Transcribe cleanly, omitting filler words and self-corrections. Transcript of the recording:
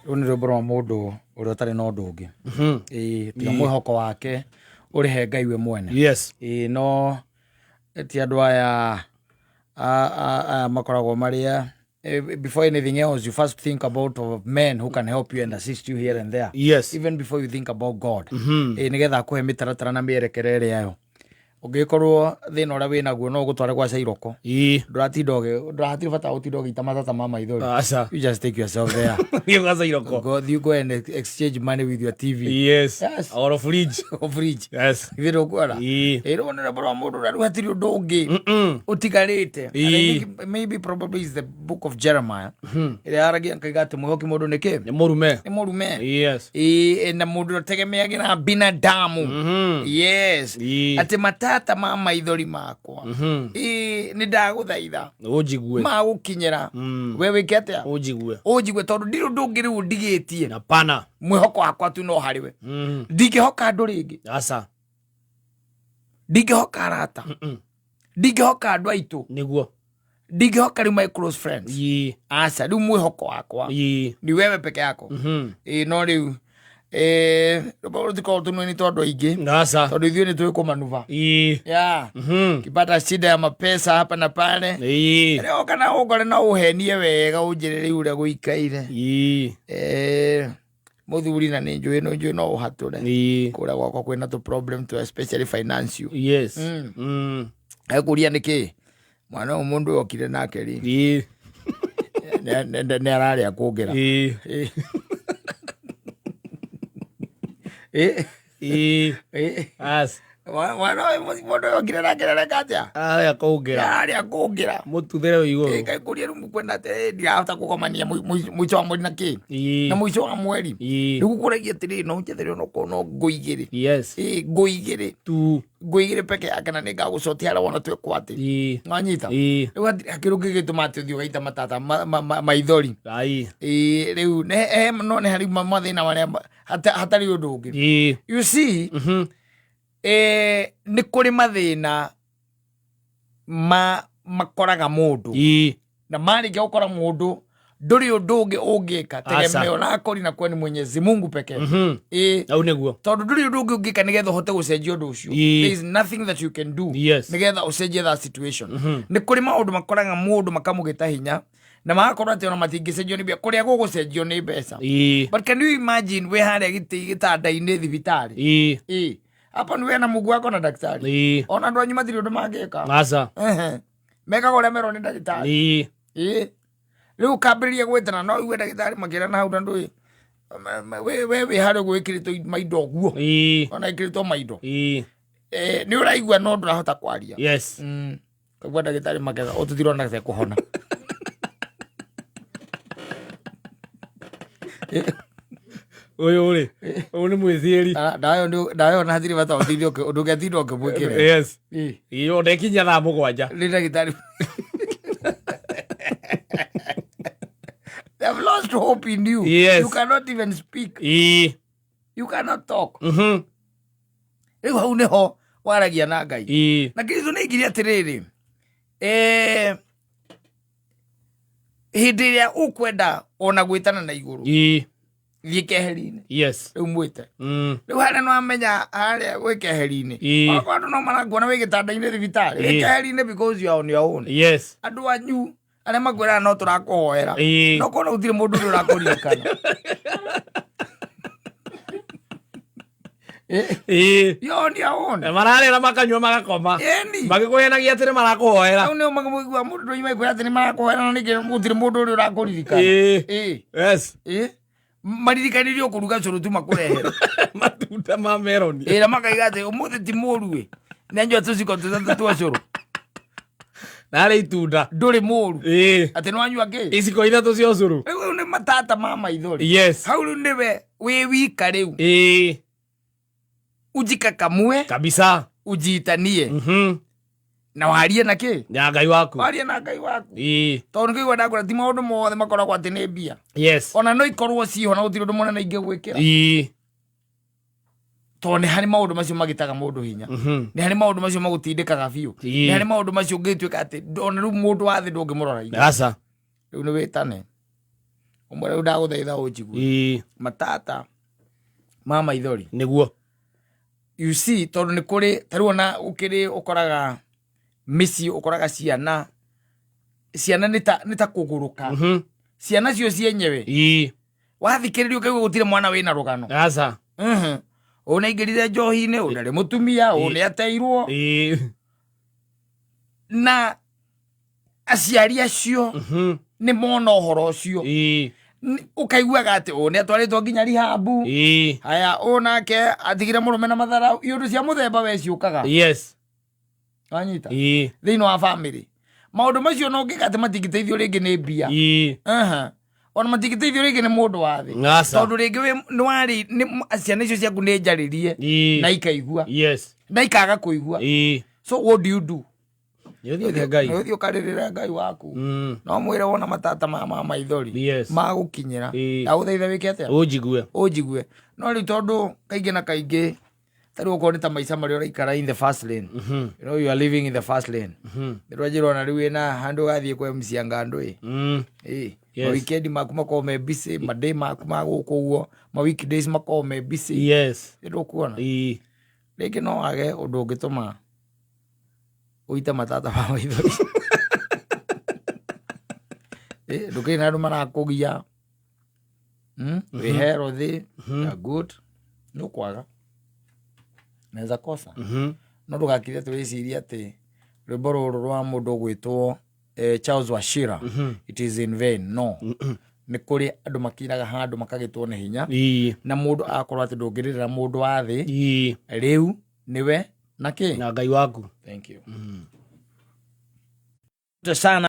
Rũu nĩ rwĩmbo rwa mũndũ ũrĩa ũtarĩ na ũndũ ũngĩ. Ĩĩ, tiga mwĩhoko wake ũrĩ he Ngai we mwene. Ĩĩ, no ti andũ aya aya makoragwo marĩa before anything else you first think about of men who can help you and assist you here and there. Even before you think about God. Ĩĩ, nĩgetha akũhe mĩtaratara na mĩerekera ĩrĩa yo ũngĩkorwo thĩna ũrĩa wĩnaguo no ũgũtware gwa cairoko. Ndũratinda ũgĩ ndũrahatirĩ bata wa gũtinda ũgĩita matata ma maithori. Aca. You just take yourself there. Thiĩ gwa cairoko. Go, you go and exchange money with your TV. Yes. Or fridge. Or fridge. Yes. Ithe ndũkuona. Ĩrwo nĩ rwĩmbo rwa mũndũ ũrĩa rĩu hatirĩ ũndũ ũngĩ ũtigarĩte. And I think maybe probably is the book of Jeremiah. Ĩrĩa yaragia akaiga atĩ mwĩhoki mũndũ nĩ kĩ? Nĩ mũrume. Nĩ mũrume. Yes. Ĩĩ, na mũndũ ũrĩa ũtegemeagĩra binadamu. Yes. Atĩ matata ma maithori makwa. Ĩĩ, nĩ ndagũthaitha. Ũnjigue. Magũkinyĩra. We wĩke atĩa? Ũnjigue. Ũnjigue tondũ ndirĩ ũndũ ũngĩ rĩu ndigĩtie. Hapana. Mwĩhoko wakwa tu no harĩ we. Ndingĩhoka andũ rĩngĩ. Aca. Ndingĩhoka arata. Ndingĩhoka andũ aitũ. Nĩguo. Ndingĩhoka rĩu my close friends. Aca, rĩu mwĩhoko wakwa ni wewe peke yako. Ĩĩ, no rĩu rũkorwo rũtikoragwo tũnua-inĩ twa andũ aingĩ. Aca. Tondũ ithuĩ nĩ tũĩ kũmanuba. Yeah. Kipata shida ya mapesa hapa na pale. Rĩu kana ũngore no ũhenie wega ũnjĩre rĩu ũrĩa gũikaire. Mũthuri na nĩ njũĩ no njũĩ no ũhatũre. Kũrĩa gwakwa kwĩna tũ problem tu especially financial. Ekũria nĩkĩ? Mwana ũyũ mũndũ ũyũ okire nake rĩ. Nĩ ararĩa kũngĩra. As. Mwana ũyũ mũndũ ũyũ okire nake areka atĩa? Ararĩa kũngĩra. Ararĩa kũngĩra. Mũtuthĩre wĩ igũrũ. Ngai kũria rĩu mũkwenda atĩ ndirahota kũgomania mũico wa mweri na kĩ? Na mũico wa mweri. Rĩu gũkũragia atĩrĩrĩ, no njethere onokorwo no ngũ igĩrĩ. Ngũ igĩrĩ. Tu. Ngũ igĩrĩ peke yake na nĩngagũcotia harĩa wona twĩkwo atĩ. Nwanyita? Rĩu hatirĩ hakĩrĩ ũngĩgĩtũma atĩ ũthiĩ ũgaita matata maithori. Rĩu no nĩ harĩ mathĩna marĩa hatarĩ ũndũ ũngĩ. You see, nĩ kũrĩ mathĩna makoraga mũndũ. Na marĩkia gũkora mũndũ ndũrĩ ũndũ ũngĩ ũngĩka. Aca. Tegemeo lako linakuwa ni Mwenyezi Mungu pekee. Au nĩguo. Tondũ ndũrĩ ũndũ ũngĩ ũngĩka nĩgetha ũhote gũcenjia ũndũ ũcio. There is nothing that you can do nĩgetha ũcenjie that situation. Nĩ kũrĩ maũndũ makoraga mũndũ makamũgĩta hinya na magakorwo atĩ ona matingĩcenjio nĩ mbia, kũrĩa gũgũcenjio nĩ mbeca. But can you imagine wĩ harĩa gĩtĩ gĩtanda-inĩ thibitarĩ? Hapo ni we na Mungu wako na daktari. Ona andũ anyu matirĩ ũndũ mangĩka. Aca. Mekaga ũrĩa merwo nĩ ndagĩtarĩ. Rĩu ũkambĩrĩria gwĩtana no ũigue ndagĩtarĩ makĩra na hau na ndũĩ. We wĩ harĩa ũguo wĩkĩrĩtwo maindo ũguo. Ona ĩkĩrĩtwo maindo. Nĩ ũraigua no ndũrahota kwaria. Kaigua ndagĩtarĩ makĩra ũtũtirona ta kũhona. Ũyũ rĩ, ũyũ nĩ mwĩthiĩri. Ndawa ĩyo na hatirĩ bata ũtinde ndũngĩatinda ũkĩmwĩkĩra. Ona ĩkinya thaa 7. Nĩ ndagĩtarĩ. They have lost hope in you. You cannot even speak. You cannot talk. Rĩu hau nĩho waragia na Ngai. Na Kristo nĩ aigire atĩrĩrĩ, hĩndĩ ĩrĩa ũkwenda ona gwĩtana na igũrũ, thiĩ keheri-inĩ. Rĩu mwĩte. Rĩu harĩa no amenya harĩa gwĩ keheri-inĩ. Okorwo andũ no marakuona wĩ gĩtanda-inĩ thibitarĩ, wĩ keheri-inĩ because you are on your own. Andũ anyu arĩa makwĩraga no tũrakũhoera. No kona gũtirĩ mũndũ ũrĩa ũrakũririkana. You are on your own. Mararĩra makanyua magakoma. Ĩni. Magĩkũhenagia atĩ nĩ marakũhoera. Hau nĩho makĩigua mũndũ ndoima ĩkwĩra atĩ nĩ marakũhoera na ningĩ gũtirĩ mũndũ ũrĩa ũrakũririkana. Maririkanirio kũruga cũrũ tu makũrehere. Matunda ma meroni. Na makaiga atĩ ũmũthĩ ti mũru ĩ. Nĩ anyua tũciko tũtatũ twa cũrũ. Narĩ itunda. Ndũrĩ mũru. Atĩ nĩ wanyua kĩ? Iciko ithatũ cia ũcũrũ. Rĩu rĩu nĩ matata ma maithori. Hau rĩu nĩwe wĩ wika rĩu. Ujikakamue. Kabisa. Ujitanie. Na warie na kĩ? Na Ngai waku. Warie na Ngai waku. Tondũ nĩkĩo ndakwĩra ti maũndũ mothe makoragwo atĩ nĩ mbia. Ona no ikorwo ciho na gũtirĩ ũndũ mũnene ingĩgwĩkĩra. Tondũ nĩ harĩ maũndũ macio magĩtaga mũndũ hinya. Nĩ harĩ maũndũ macio magũtindĩkaga biũ. Nĩ harĩ maũndũ macio ũngĩtuĩka atĩ ona rĩu mũndũ wa thĩ ndũngĩmũrora igũrũ. Aca. Rĩu nĩ wĩtane. Ũmwe rĩu ndagũthaitha ũnjigue. Matata ma maithori. Nĩguo. You see, tondũ nĩ kũrĩ ta rĩu ona ũkĩrĩ ũkoraga mĩciĩ, ũkoraga ciana ciana nĩ ta kũgũrũka. Ciana cio cienyewe. Wathikĩrĩria ũkaigua gũtirĩ mwana wĩna rũgano. Aca. Ũyũ nĩaingĩrire njohi-inĩ, ũyũ ndarĩ mũtumia, ũyũ nĩateirwo. Na aciari acio nĩ mona ũhoro ũcio. Ũkaiguaga atĩ ũyũ nĩatwarĩtwo nginya rihabu. Haya, ũyũ nake atigire mũrũme na matharau. Iũndũ cia mũthemba we ciũkaga. Wanyita? Thĩinĩ wa family. Maũndũ macio no ũngĩka atĩ matingĩteithio rĩngĩ nĩ mbia. Aha. Ona matingĩteithio rĩngĩ nĩ mũndũ wa thĩ. Aca. Tondũ rĩngĩ nĩ warĩ, nĩ ciana icio ciaku nĩ njarĩrie. Na ikaigua. Na ikaga kũigua. So what do you do? Nĩ ũthiĩ kwĩ Ngai. Nĩ ũthiĩ ũkarĩrĩra Ngai waku. No mwĩre wona matata ma maithori. Magũkinyĩra. Ndagũthaitha wĩke atĩa? Ũnjigue. Ũnjigue. No rĩu tondũ kaingĩ na kaingĩ ta rĩu okorwo nĩ ta maica marĩa ũraikara in the first lane. You know you are living in the first lane. Nĩ rwanjĩra ona rĩu wĩna handũ ũgathiĩ kwa MC Angandũ ĩ. Ĩ. Ma weekend maku makoragwo me busy, ma day maku ma gũkũ ũguo, ma weekdays makoragwo me busy. Nĩ ndũkuona? Rĩngĩ no wage ũndũ ũngĩtũma ũite matata ma maithori. Ĩ, ndũkĩrĩ na andũ marakũgia. Wĩ healthy, you are good. Nĩ ũkwaga. Naweza kosa. No ndũgakire atĩ wĩcirie atĩ rwĩmbo rũrũ rwa mũndũ ũgwĩtwo Charles Wachira, it is in vain. No. Nĩ kũrĩ andũ makiraga handũ makagĩtwo nĩ hinya. Na mũndũ akorwo atĩ ndũngĩrĩrĩra mũndũ wa thĩ, rĩu nĩwe na kĩ? Na Ngai waku. Thank you. Sana.